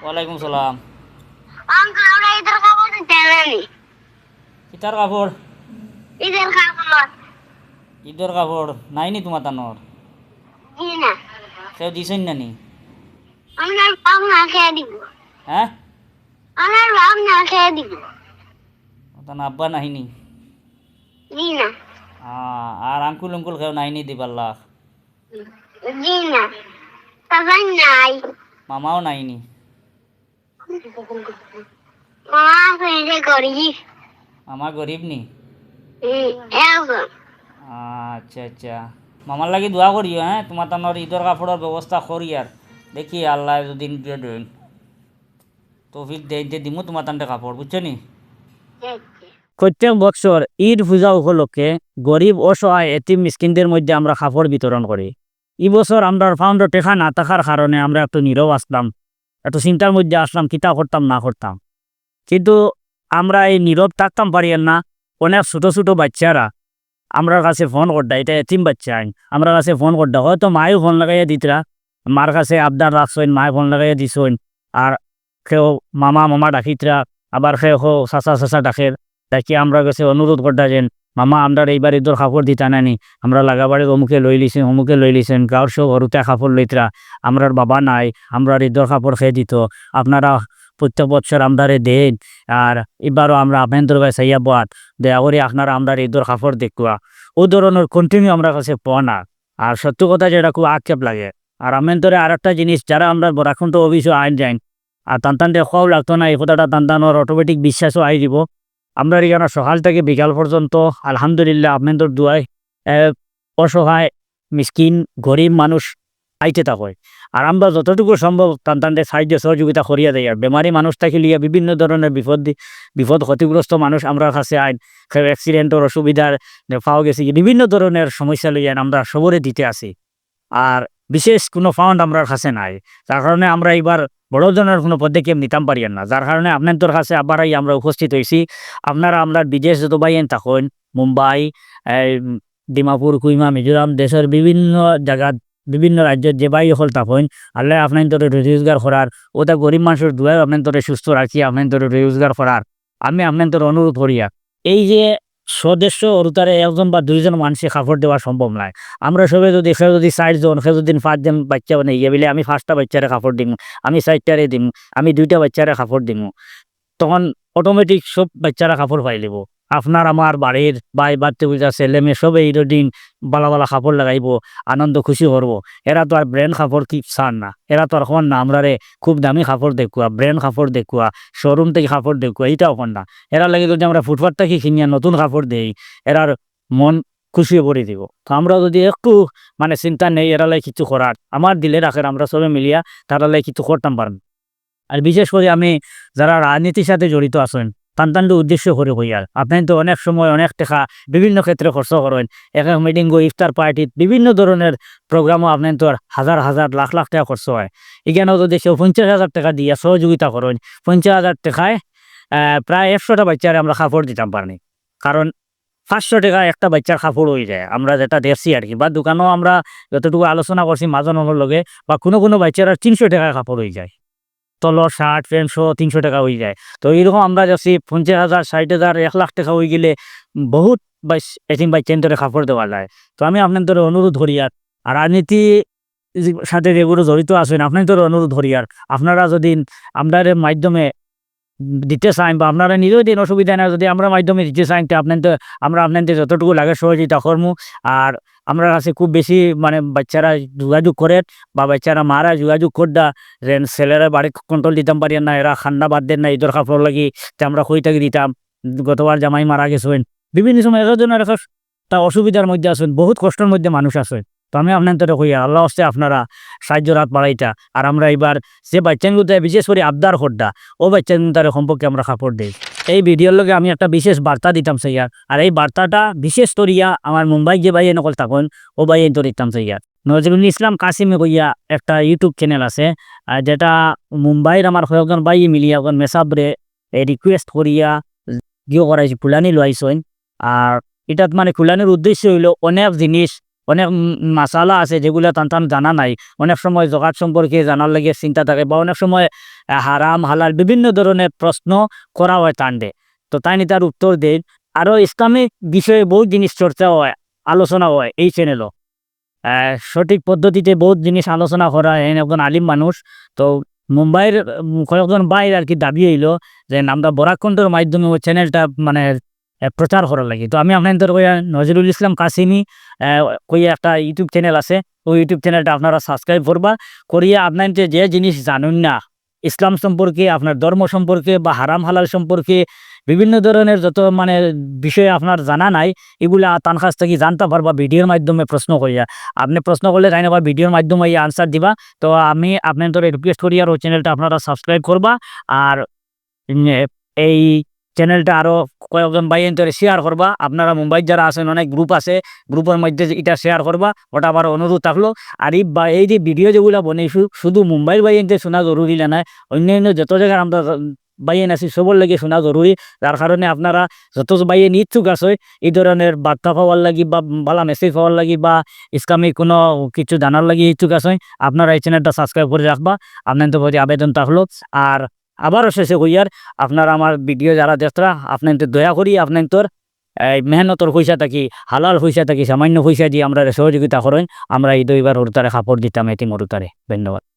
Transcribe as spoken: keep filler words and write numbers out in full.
ওয়ালাইকুম সালাম। আঙ্কেল, আমরা ঈদের কাপড় দিতে আনি। কিতার কাপড়? ঈদের কাপড়। ঈদর কাপড় নাইনি তুমার তানর? জি না। কেউ দিছইন না নি? আমার বাপ না খেয়ে দিব। হ্যাঁ? আমার বাপ না খেয়ে দিব। ও, তান আব্বা নাইনি? জি না। আ, আর আঙ্কুল উঙ্কুল কেউ নাইনি দিবাল্লা? জি না। বাবা নাই। মামাও নাইনি? মামা আছে, যে গরিব। মামা গরিব নি? হুম, এরকম। আচ্ছা, আচ্ছা। মামার লাগি দোয়া করিও, হ্যাঁ? তুমার তানর ঈদর কাপড়র ব্যবস্থা করি আর দেখি আল্লায় যদি দিয়ে দেইন, তৌফিক দেইন, তে দিমু তুমার তানরে কাপড়, বুঝছো নি? আচ্ছা। প্রত্যেক বছর ঈদ পূজা উপলক্ষে গরিব, অসহায়, এতিম, মিসকিনদের মধ্যে আমরা কাপড় বিতরণ করি। ই বছর আমরার ফান্ডো টেকা না থাকার কারণে আমরা একটু নীরব আছলাম, একটু চিন্তার মধ্যে আছলাম, কিতা করতাম না করতাম। কিন্তু আমরা এই নীরব থাকতাম পারিয়ার না। অনেক ছোট ছোট বাইচ্চারা আমরার কাছে ফোন কররা, ইটা এতিম বাইচ্চা আইন, আমরার কাছে ফোন কররা, হয়তো মায়ও ফোন লাগাইয়া দিতরা, মার কাছে আবদার রাখছইন, মায়ে ফোন লাগাইয়া দিছইন, আর কেউ মামা মামা ডাকিতরা, আবার কেউ কেউ চাচা চাচা ডাকের, ডাকি আমরার কাছে অনুরোধ কররা যেন, "মামা, আমরার এইবার ঈদর কাপড় দিতা না নি, আমরার লাগাবাড়ির অমুকে লইলিছইন, অমুকে লইলিছইন, গাঁওর সব হুরুতায় কাপড় লইতরা, আমরার বাবা নাই, আমরার ঈদর কাপড় কে দিত? আপনারা প্রত্যেক বছর আমরারে দেইন, আর ইবারও আমরা আপনাইনতর বায় চাইয়া বওয়াত, দয়া করি আপনারা আমরার ঈদর কাপড় দেখুয়া।" ও ধরনর continue আমরার কাছে ফোন আর, আর সত্যি কথা যেটা খুব আক্ষেপ লাগে। আর আপনাইনতরে আর একটা জিনিস, যারা আমরার বরাকণ্ঠ অফিসও আইন যাইন, আর তান তানরে কওয়াও লাগতো না, এই কথাটা তান তানর automatic বিশ্বাসও আই দিব। আমরার ইখানো সকাল থাকি বিকাল পর্যন্ত আলহামদুলিল্লাহ আপনাইনতর দোয়ায়, এ, অসহায়, মিসকিন, গরিব মানুষ আইতে থাকইন। আর আমরা যতটুকু সম্ভব তান তানরে সাহায্য সহযোগিতা করিয়া দেই। আর বেমারি মানুষ থাকি লইয়া বিভিন্ন ধরনর বিপদ দি-, বিপদ ক্ষতিগ্রস্ত মানুষ আমরার কাছে আইন, কেউ accident-র অসুবিধার, যে পাও গেছে কি, বিভিন্ন ধরনর সমস্যা লইয়া আইন, আমরা সবরে দিতে আছি। আর বিশেষ কুনু fund আমরার কাছে নাই, যার কারণে আমরা ইবার বড় ধরনর কুনু পদক্ষেপ নিতাম পারিয়ার না, যার কারণে আপনাইনতর কাছে আবার আই আমরা উপস্থিত অইছি। আপনারা আমরার বিদেশ যত ভাইয়াইন থাকইন, মুম্বাই, এই, ডিমাপুর, কুইমা, মিজোরাম, দেশর বিভিন্ন জাগাত, বিভিন্ন রাজ্যত যে ভাই অকল থাকইন, আল্লায় আপনাইনতরে রুজি রোজগার করার, অতা গরিব মানষর দোয়ায় আপনাইনতরে সুস্থ রাখি, আপনাইনতরে রুজি রোজগার করার। আমি আপনাইনতরে অনুরোধ করিয়ার, এই যে সদস্য হুরুতারে একজন বা দুইজন মানষে কাপড় দেওয়া সম্ভব নায়। আমরা সবে যদি, কেউ যদি চাইরজন, কেউ যদি পাঁচজন বাইচ্চা বানাইয়া বিলে আমি পাঁচটা বাইচ্চারে কাপড় দিমু, আমি চাইরটারে দিমু, আমি দুইটা বাইচ্চারে কাপড় দিমু, তখন automatic সব বাইচ্চারা কাপড় পাইলিবো। আপনার আমার বাড়ির ভাই, ভাতিজা, ছেলে মেয়ে সবে ঈদর দিন বালা বালা কাপড় লাগাইবো, আনন্দ খুশি করবো। এরা তো আর brand কাপড় কি চার না, এরা তো আর কর না আমরারে খুব দামি কাপড় দেখুয়া, brand কাপড় দেখুয়া, showroom থাকি কাপড় দেখুয়া, ইটাও কর না। এরার লাগি যদি আমরা ফুটপাত থাকি কিনিয়া নতুন কাপড় দেই, এরার মন খুশি করি দিব। তো আমরা যদি একটু মানে চিন্তা নেই এরার লাগি কিছু করার, আমার দিলে রাখের, আমরা সবে মিলিয়া তারার লাগি কিছু করতাম পারমু। আর বিশেষ করি আমি যারা রাজনীতির সাথে জড়িত আছইন, তান তানরে উদ্দেশ্য করি কইয়ার, আপনাইনতো অনেক সময় অনেক টেকা বিভিন্ন ক্ষেত্রে খরচ করইন, এক এক meeting-ও, ইফতার party-ত, বিভিন্ন ধরনর program-ও আপনাইনতর হাজার হাজার লাখ লাখ টেকা খরচ অয়। ইখানো যদি কেউ পঞ্চাশ হাজার টেকা দিয়া সহযোগিতা করইন, পঞ্চাশ হাজার টেকায়, আহ, প্রায় একশোটা বাইচ্চারে আমরা কাপড় দিতাম পারমু। কারণ পাঁচশো টেকা একটা বাইচ্চার কাপড় অইযায়, আমরা যেটা দেখছি আর কি, বা দোকানো আমরা যতটুকু আলোচনা করছি মাজন অকলর লগে, বা কুনু কুনু বাইচ্চার তিনশো টেকায় কাপড় অইযায়। তলর shirt, pant সহ তিনশো টেকা অইযায়। তো এইরকম আমরা দেখছি পঞ্চাশ হাজার, ষাইট হাজার, এক লাখ টেকা অইগেলে বহুত বাইচ-, এতিম বাইচ্চাইন্তরে কাপড় দেওয়া যায়। তো আমি আপনাইন্তরে অনুরোধ করিয়ার, আর রাজনীতি যে সাথে যেগুলো জড়িত আছইন, আপনাইন্তরে অনুরোধ করিয়ার, আপনারা যদি আমরার মাধ্যমে দিতে চাইন বা আপনারা নিজেও দিন, অসুবিধা নাই, যদি আমরার মাধ্যমে দিতে চাইন, তে আপনাইন্তরে, আমরা আপনাইন্তরে যতটুকু লাগে সহযোগিতা করমু। আর আমরার কাছে খুব বেশি মানে বাইচ্চারা যোগাযোগ করের বা বাইচ্চারা মারা যোগাযোগ কররা, যেন ছেলেরা বাড়িত control দিতাম পারিয়ার না, এরা কান্না বাদ দের না, ঈদর কাপড়র লাগি, তে আমরা কই থাকি দিতাম, গতবার জামাই মারা গেছইন, বিভিন্ন সময় এক একজনর এক একটা অসুবিধার মধ্যে আছইন, বহুত কষ্টর মধ্যে মানুষ আছইন। তো আমি আপনাইন্তরে কইয়ার, আল্লাহ হস্তে আপনারা সাহায্যর হাত বাড়াইতা। আর আমরা ইবার যে বাইচ্চাইন্তরে বিশেষ করি আবদার কররা, অউ বাইচ্চাইন্তরে সম্পর্কে আমরা কাপড় দেই। এই video-র লগে আমি একটা বিশেষ বার্তা দিতাম চাইয়ার। আর এই বার্তাটা বিশেষ করিয়া আমার মুম্বাইত যে ভাইয়াইন অকল থাকইন, অউ ভাইয়াইন্তরে দিতাম চাইয়ার। নজরুল ইসলাম কাসিমি কইয়া একটা YouTube channel আছে, আহ, যেটা মুম্বাইর আমার কয়েকজন ভাইয়ে মিলিয়া অখন মেসাবরে, এ, request করিয়া গিয়ে করাইছে, ফুলানি লইছইন। আর ইটাত মানে ফুলানির উদ্দেশ্য অইলো অনেক জিনিস অনেক, উম, মাসালা আছে যেগুলা তান তান জানা নাই। অনেক সময় জকাত সম্পর্কে জানার লাগি চিন্তা থাকে বা অনেক সময়, আহ, হারাম হালাল বিভিন্ন ধরনের প্রশ্ন করা হয় তানরে। তো তাইন ইতার উত্তর দেইন। আরো ইসলামিক বিষয়ে বহুত জিনিস চর্চা হয়, আলোচনা হয় এই channel-ও। আহ, সঠিক পদ্ধতিতে বহুত জিনিস আলোচনা করা হয়, একজন আলিম মানুষ। তো মুম্বাইর, উম, কয়েকজন ভাইর আর কি দাবি অইলো যে আমরা বরাক কণ্ঠর মাধ্যমে ওই channel-টা মানে, আহ, প্রচার করার লাগি। তো আমি আপনাইন্তর কইয়া নজরুল ইসলাম কাসিমি, আহ, কইয়া একটা YouTube channel আছে, ওই YouTube channel-টা আপনারা subscribe করবা, করিয়া আপনাইন্তে যে জিনিস জানইন না, ইসলাম সম্পর্কে, আপনার ধর্ম সম্পর্কে বা হারাম হালাল সম্পর্কে বিভিন্ন ধরনের যত মানে বিষয়ে আপনার জানা নাই, ইগুলা তান কাছ থাকি জানতা পারবা video-র মাধ্যমে প্রশ্ন করিয়া। আপনে প্রশ্ন করলে তাইন আবার video-র মাধ্যমে ই answer দিবা। তো আমি আপনাইন্তরে request করি আর ওই channel-টা আপনারা subscribe করবা। আর, উম, এ-, এই channel-টা আরো কয়েকজন ভাইয়াইন্তরে share করবা। আপনারা মুম্বাইত যারা আছইন, অনেক group আছে, group-র মধ্যে ইটা share করবা, ওটা আমার অনুরোধ থাকলো। আর এই বা-, এই যে video যেগুলা বনাই শু-, শুধু মুম্বাইর ভাইয়াইন্তে শুনা জরুরি না, অইন্য অইন্য যত জাগার আমরা ভাইয়াইন আছি, সবর লাগি শুনা জরুরি। যার কারণে আপনারা যত ভাইয়াইন ইচ্ছুক আছইন, এই ধরনের বার্তা পাওয়ার লাগি বা ভালা message পাওয়ার লাগি বা ইসলামিক কোনো কিছু জানার লাগি ইচ্ছুক আছইন, আপনারা এই channel-টা subscribe করি রাখবা, আপনাইন্তর প্রতি আবেদন থাকলো। আর আবারও শেষে কইয়ার, আপনারা আমার video যারা দেখরা, আপনাইন্তে দয়া করি আপনাইন্তর এই মেহনতর পয়সা থাকি, হালাল পয়সা থাকি, সামান্য পয়সা দি আমরারে সহযোগিতা করইন, আমরা ইদ অইবার হুরুতারে কাপড় দিতাম এতিম হুরুতারে। ধন্যবাদ।